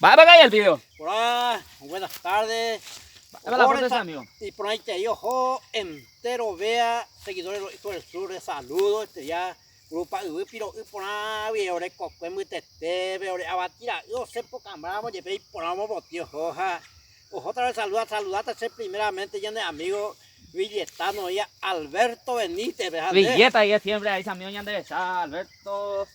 Mba'épa ka'i Elpidio? Hola, buenas tardes. Mba'épa la fuerte ese amigo? Iporãiterei oho enterovea seguidores de los Hijos del Sur de saludo este día Grupa Yvy Piro'y porã guive ore kokue mbytetépe ore avatira'y osẽ pokãmbáramo jepe iporã omopotĩ oho ha ohóta ore saluda saludáta che primeramente ñane amigo Villetano oĩva Alberto Benítez-pe ha nde. Villeta guive siempre ahí amigo ñande recha Alberto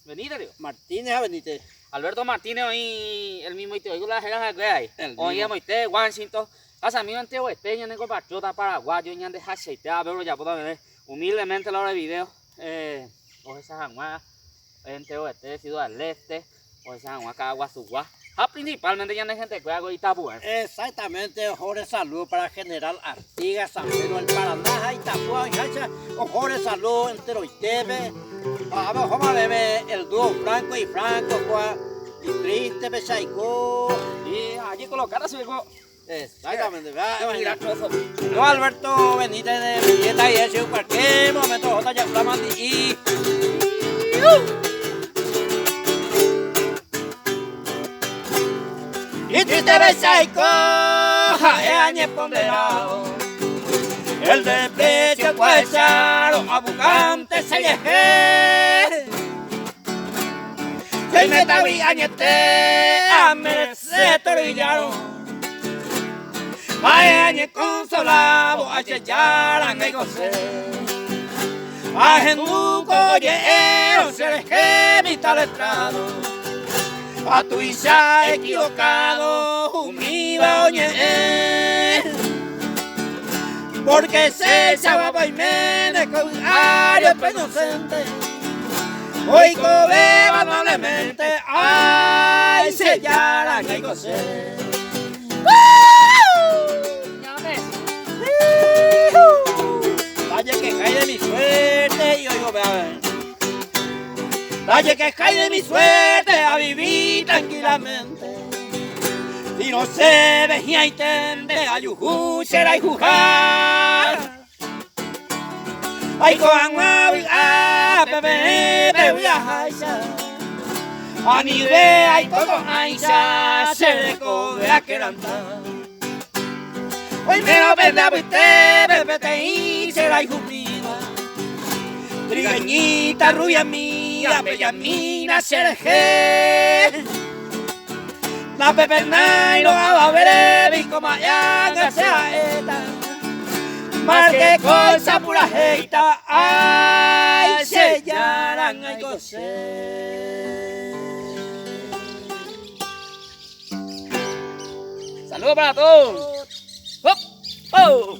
Benítez digo. Martínez ha Benítez. Alberto Martínez oĩ el mismoite oĩ la héra ha'ekuéra ahí. Oĩ amoite Washington. Ha che amigo enteroete ñane compatriota paraguayo ñande hachaite avei rojapóta peve humildemente la ore video ohecha hag̃ua enteroete Ciudad del Este, ohecha hag̃ua Caaguazugua ha principalmente ñane gentekuéra ko Itapúa. Exactamente oho ore saludo para General Artigas, San Pedro del Paraná ha Itapúa oĩháicha oho ore saludo enteroitépe ha ave ohóma aveve el dúo Franco y Franco kóa itriste pe chaiko. Y allí colocar así ko. Exactamente, No Alberto Benítez de Villeta y eso en cualquier momento J ya y Y triste besaiko ha'e añeponderao El desprecio cuecharo abundante se yeje Che añete amerece torillaro Ha'e añeconsolavo achejára ngai'ose Ahendu ko oje'érõ che rehe mitã letrado Ha tuicha equivocado umíva oñe'ẽ Porque che chavapa oiméne ko vy'ári opa inocente Oikovéva noblemente Ay che jára ngai'ose. Ndajekejái de mi suerte y oigo a ver. Ndajekejái de mi suerte a vivir tranquilamente. Si no se vehiãitente ayuhu che rayhuha. Aiko hag̃ua vy'ápe peẽ pevy'aháicha, anive aiko ko'ãicha che rekove akeranta. Oimérõ pende apytépe peteĩ che rayhumíva, trigueñita rubia mía pejamína che rehe. Napepenáirõ avavére piko ma'ẽanga che ha'éta, Márke kóicha purahéita, ái che Jára aikose. Saludos para todos. ¡Hop! ¡Oh!